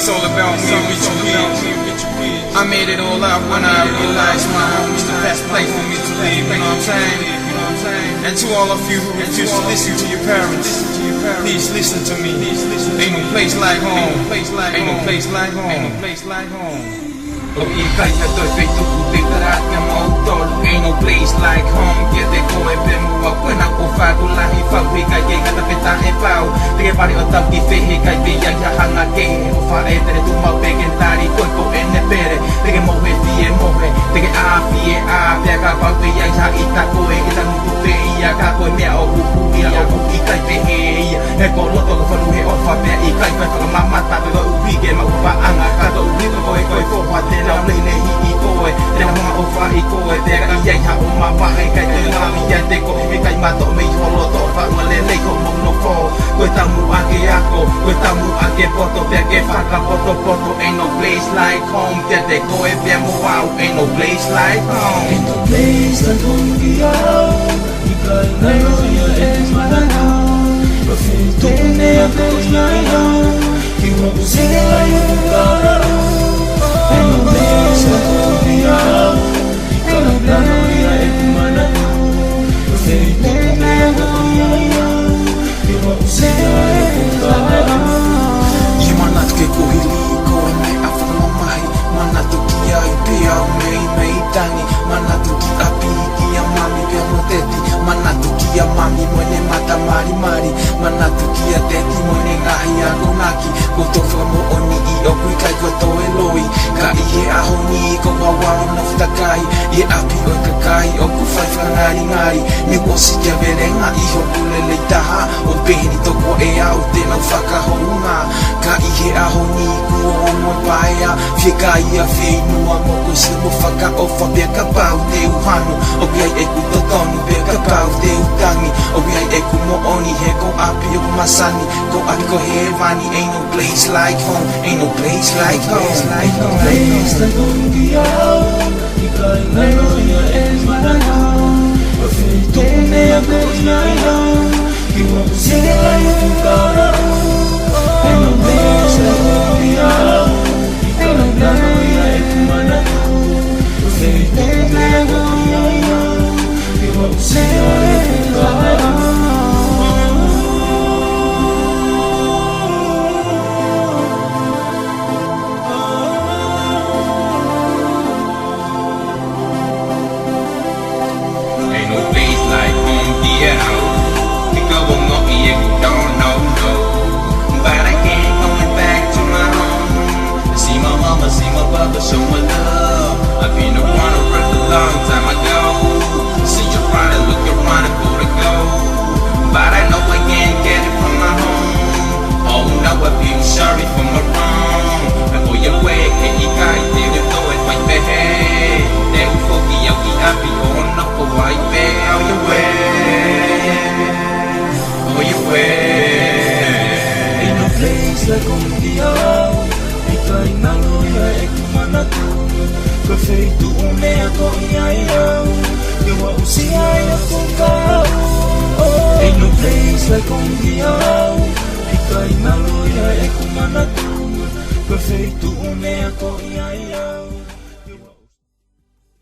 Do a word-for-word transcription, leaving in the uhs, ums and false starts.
It's all about me, Richard P. I made it all up when I realized my home is the best place for me to live, you know what I'm saying? And to all of you who refuse to listen to your parents, please listen to me. Ain't no place like home. Ain't no place like home. Ain't no place like home. ʻOku ʻikai ha toe feituʻu te u tala atu kiate kimoutolu. Ain't no place like home. Kiate koe pē mo au, ko ʻeku ʻofa ʻoku lahi fau, heʻikai ke ngata pē taʻepau. Te ke pale ʻo tau ki fē, heʻikai pē ʻi ai ha hanga kehe. Hoʻo faʻē te ne tuʻu maʻu pē ke tali koe, ko ʻene pele. Te ke mohe fie mohe, te ke ʻā fie ʻā, pea kapau pē ʻe ʻi ai ha ʻita, ko e ʻita ngutu pē ia, ka ko e meʻa ʻoku hū ia ʻoku ʻikai pehē ia. He ko loto ko fonu he ʻofa pea ʻikai fai fakamamata, pea koeʻuhi ke maʻu paʻanga, ka koeʻuhi ko e, ko e foha te nau lei lei ʻi koe, te nau hanga ʻo fai koe, pea ka ʻi ai haʻo mamahi, ʻikai toe ngāue kiate koe, heʻikai mātō mei ho loto, faʻu lelei hoʻomou nofo. Ko e taumuʻa ke ako, ko e taumuʻa ke poto, pea ke fakapotopoto. Ain't no place like home, kiate koe pea mo au. Ain't no place like home. Ain't no place like home kiate au. ʻIkai ngalo ia ʻeku manatu. Ko e feituʻu meʻa ko ia ia. Ke ua ʻusia ai ʻeku kahaʻu. Ain't no place like home kiate au. ʻIkai ngalo ia ʻeku manatu. Ko e feituʻu meʻa ko ia ia. Ke ua ʻusia ai ʻeku kahaʻu. ʻI he manatu ke kuo hili koe mei he fakamamahi. Manatu ki ai pē au mei, mei tangi. Manatu ki ʻapi, kia mami pea mo teti. Manatu kia mami mo ʻene mata malimali. Manatu kia teti mo ʻene ngaahi akonaki. Ko e tō fakamoʻoni ʻoku ʻikai ko e toe loi. Ka ʻi he ʻaho ni ko e vavalo na futakai. ʻI he ʻapi ʻo e kakai ʻoku fai fakangalingali. Ne u ʻosi kia velenga ʻi hoku lelei taha. ʻO pehē ni toko ʻe au te nau fakahounga. Ka ʻi he ʻaho ni kuo ongo paea. Fiekaia fieinua mo ko sila mo fakaʻofa pea kapau te u hanu. ʻOku ʻi ai ʻeku totonu pea kapau te u tangi. ʻOku ʻi ai ʻeku moʻoni he ko ʻapi ʻoku masani. Ko ʻapi ko hēvani, ain't no place like home, ain't no place like home. Ain't no place like home kiate au. ʻIkai ngalo ia ʻeku manatu. Ko e feituʻu meʻa ko ia ia. Ke ua ʻusia ai ʻeku kahaʻu. Ain't no place like home kiate au. ʻIkai ngalo ia ʻeku manatu. Ko e feituʻu meʻa ko ia ia. Ke ua ʻusia ai ʻeku kahaʻu. Ain't no place like home kiate au. He ko e ongo ʻi he don't know, no. But I can't going back to my home. I see my mama, see my papa, show my love. I've been a wanna work a long time ago. See your brother, look your wanna go to go. But I know I can't get it from my home. Oh no, I feel sorry for my wrong. Ka ko ia ko e ʻikai te u toe fai pehē. Te u foki au ki ʻapi ʻo nofo ai pē au ia ue. Au ia ue. Ain't no place like home kiate au. ʻIkai ngalo ia ʻeku manatu. Ko e feituʻu meʻa ko ia ia. Ke ua ʻusia ai ʻeku kahaʻu. Ain't no place like home kiate au. ʻIkai ngalo ia ʻeku manatu. Ko e feituʻu meʻa ko ia ia.